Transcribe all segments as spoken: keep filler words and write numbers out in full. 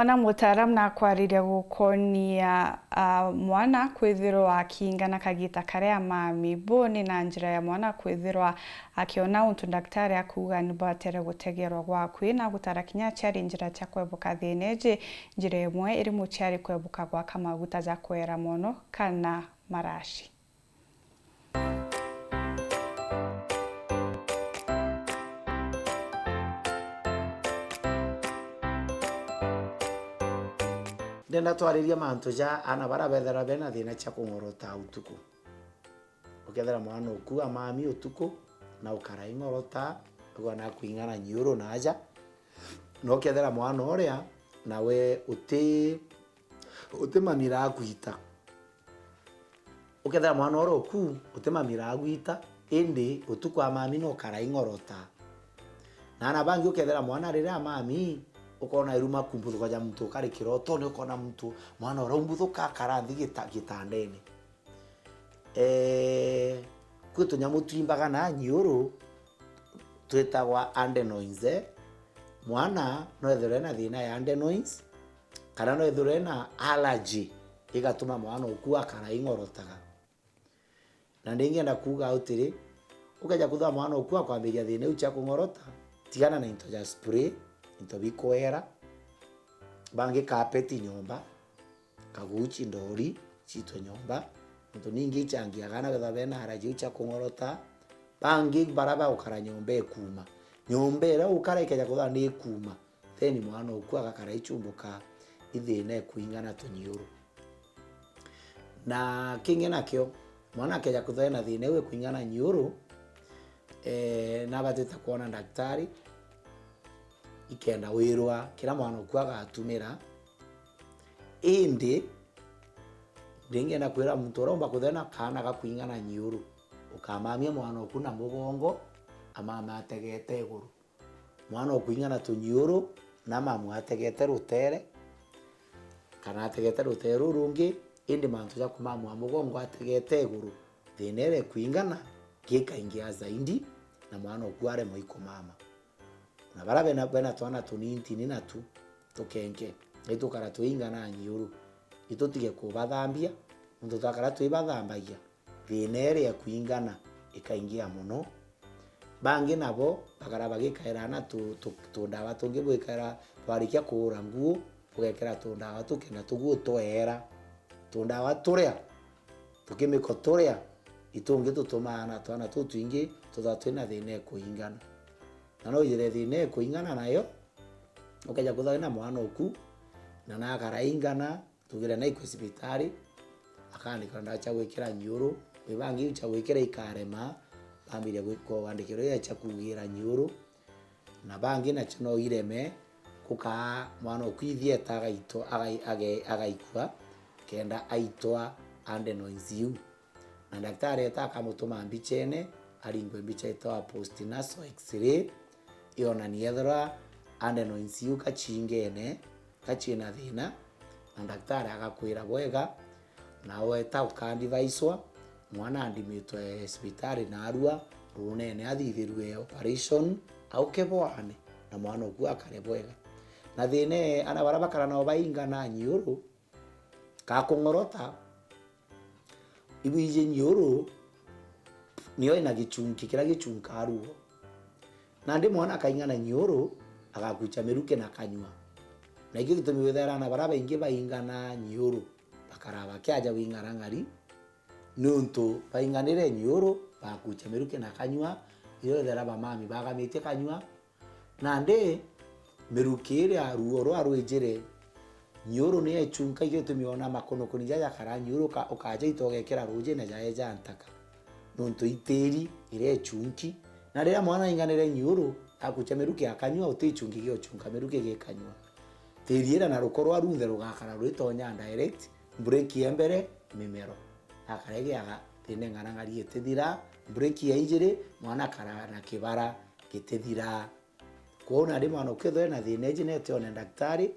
Ona mutaaramu nakwariria gukonia, ah, mwana kwithirwa akingana kagita karia mami boni na njira ya mwana kwithirwa akiona untu ndaktari akuuga ni batere gutegerwa gwakwi na gutara kinya aciari njira cia kwebuka thina iji. Njira imwe iri muciari kwebuka gwaka maguta ja kwera mono kana marashi. Ndenda twariria mantu ja aana baria bethirwa bena thina cia kung'orota utuku. Ukethira mwana uku amami utuku, na ukara ing'orota, ugona akuing'ana nyiuru na aja. Na ukethira mwana uria, nawe uti, utimamira agwita. Ukethira mwana uria uku, utimamira agwita, indi utuku amami na ukara ing'orota. Na aana bangi ukethira mwana riria amami, ukona iruma kumbuthuka ja muntu ukari kirotone, ukona muntu, mwana uria umbuthuka akara nthi gita-, gitandene. Eh, kwi tunyamu twimbaga na nyiuru twitagwa adenoids. Mwana no ethirwe ena thina ya adenoids, kana no ethirwe ena allergy igatuma mwana uku akara ing'orotaga. Na ndingienda kuuga atiri, ukeja kwithirwa mwana uku akwambiria thina iu cia kung'orota, tigana na into ja spray, into bikwera, bangi carpet nyomba, kaguchi, ndori, ciitwe nyomba. Nontu ningi ichangiaga aana kwithirwa bena allergy iu cia kung'orota. Bangi baria bagukara nyomba ikuuma. Nyomba iria ugukara ikeja kwithirwa ni ikuuma, then mwana uku agakara ichumbuka ithina ikuingana tunyiuru. Na kingi nakio, mwana akeja kwithirwa ena thina iu ikuingana nyiuru, eh, nabatite kwona ndaktari, ikenda wirwa kiria mwana uku agatumira. Indi ndingienda kwira muntu uria umba kwithirwa na kaana gakuingana nyiuru, ukamamia mwana uku na mugongo, amame ategete iguru. Mwana ukuing'ana tunyiuru, na mamu ategete rutere, kana ategete rutere ruu rungi, indi mantu ja kumamua mugongo ategete iguru, thina iria ikuing'ana gikaingia zaidi, na mwana uku aremwa ikumama. Na baria bena, bena twana tunintini natu tukenke, itukara tuing'ana nyiuru, itutige kubathambia, nontu twakara twibathambagia, thina iria ikuing'ana ikaingia mono. Bangi nabo bakara bagikaira na tu-, tu-, tundawa tungi bwikaira, twarikia kuura nguu, ugekira tundawa tukenda tuguo tweera. Tundawa turia, tukimiko turia, itungi tutumaa na twana tuu twingi tuthwa twina thina ikuing'ana. Na no ijire thina ikuing'ana nayo, ukeja kwithirwa wina mwana uku, na nakara ing'ana, tugire naikwe cibitari, akaandikirwa ndawa cia gwikira nyiuru, kwi bangi iu cia gwikira ikarema, bambiria gwi-, kwandikirwa iria cia kugira nyiuru, na bangi nacio no ireme, gukaa mwana uku ithieta agaitwa, agai-, age-, agaikua, kenda aitwa adenoids iu. Na ndaktari eeta akamutuma mbichene, aringwe mbicha itawa postnasal X-ray, ionanie ethirwa adenoids iu kachingene, kachina thina, na ndaktari agakwira bwega, na weeta ukandivaiswa, mwana andimitwe cibitari narua, ruunene athithirue operation, auke bwaane, na mwana uku akare bwega. Na thina ee, ana baria bakara nao baingana nyiuru, kakung'orota, ibwiji nyiuru, nio ina gichunki kiria gichunkaa ruo. Nandi mwana akaing'ana nyiuru, agakucha miruki na kanyua. Na ikio gitumi withaira ana baria baingi baing'ana nyiuru, bakara bakiaja wing'arang'ari, niuntu baing'anire nyiuru, bakucha miruki na kanyua, irio withaira bamami bagamitie kanyua, Nandi miruki iria ruo rwa rwijire, nyiuru ni echunka, ikio gitumi wona makunukuni jaja jakara nyiuru, uka-, ukaja ita ugekira ruujine jaeja ntaka, nontu itiri iria echunki. Na riria mwana ainganire nyiuru, akucha miruki akanyua, uti ichunki giochunka miruki gikanyua. Tiri iria na ruko rwa runthe rugakara rwitonya direct, break ya mbere, mimero. Akara igiaga thina ng'arang'ari itithira, break ya ijiri, mwana akara na kibara gitithira. Kwou nandi mwana ukethirwa ena thina iji nete one ndaktari,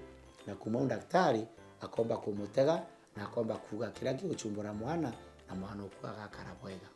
na kuma u ndaktari akomba kumutega na akomba kuuga kiria kiguchumbura mwana, na mwana uku agakara bwega.